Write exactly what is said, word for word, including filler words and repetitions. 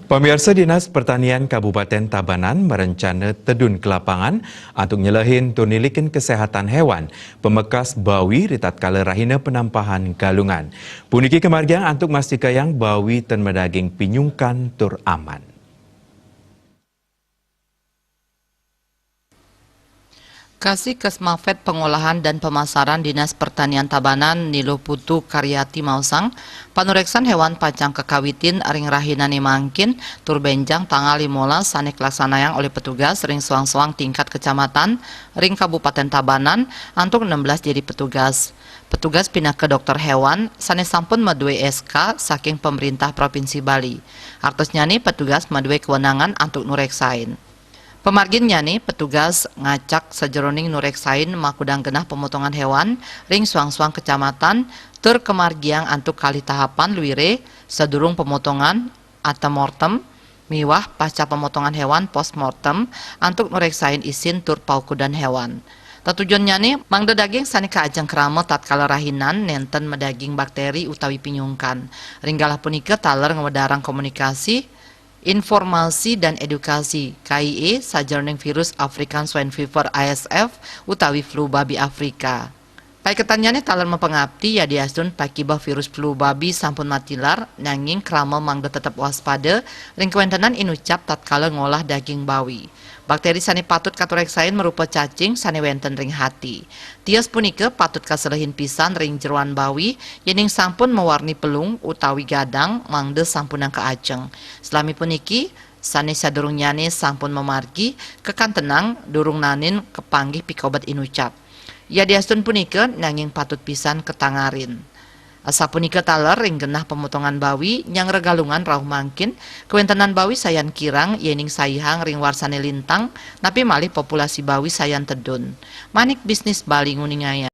Pamiarsa, Dinas Pertanian Kabupaten Tabanan merencana tedun ke lapangan antuk nyelehin tur nilikin kesehatan hewan pemekas bawi ri tatkala rahina penampahan galungan. Puniki kamargiang antuk mastikayang bawi ten madaging pinyungkan tur aman. Kasih Kesmafet Pengolahan dan Pemasaran Dinas Pertanian Tabanan Niluh Putu Karyati maosang, panureksan hewan pacang kakawitin ring rahinane mangkin tur benjang tanggal limolas sane kalaksanayang olih petugas ring soang-soang tingkat kecamatan ring Kabupaten Tabanan antuk enam belas jadi petugas. Petugas pinaka dokter hewan sane sampun madue S K saking pemerintah Provinsi Bali. Artosnyane petugas madue kewenangan antuk nureksain. Pamarginnyane, petugas ngacak sajeroning nureksain makudang genah pemotongan hewan ring suang-suang kecamatan, tur kamargiang antuk kalih tahapan luire sadurung pemotongan, antemortem, miwah pasca pemotongan hewan, postmortem, antuk nureksain isin tur paukudan hewan. Tetujonnyane mangda daging sane kaajeng krama tatkala rahinan nenten madaging bakteri utawi pinyungkan. Ring galah punika taler ngwedarang komunikasi, informasi dan edukasi, K I E, sajeroning virus African Swine Fever, A S F, utawi flu babi Afrika. Paiketannyane taler mapangapti yadiastun pakiba virus flu babi sampun matilar, nanging krama mangda tetep waspada ring kawentenan inucap tatkala ngolah daging bawi. Bakteri sane patut katureksain marupa cacing sane wenten ring hati. Tios punika patut kaselehin pisan ring jeroan bawi, yening sampun mawarni pelung utawi gadang mangda sampunang kaajeng. Salami puniki, sane sadurungnyane sampun mamargi, kakantenang durung naenin kapanggih pikobet inucap. Yadiastun punika, nanging patut pisan katangarin. Asapunika taler ring genah pemotongan bawi nyanggra galungan rauh mangkin, kawentenan bawi sayan kirang yening saihang ring warsane lintang, napi malih populasi bawi sayan tedun. Manik Bisnis Bali nguningayang.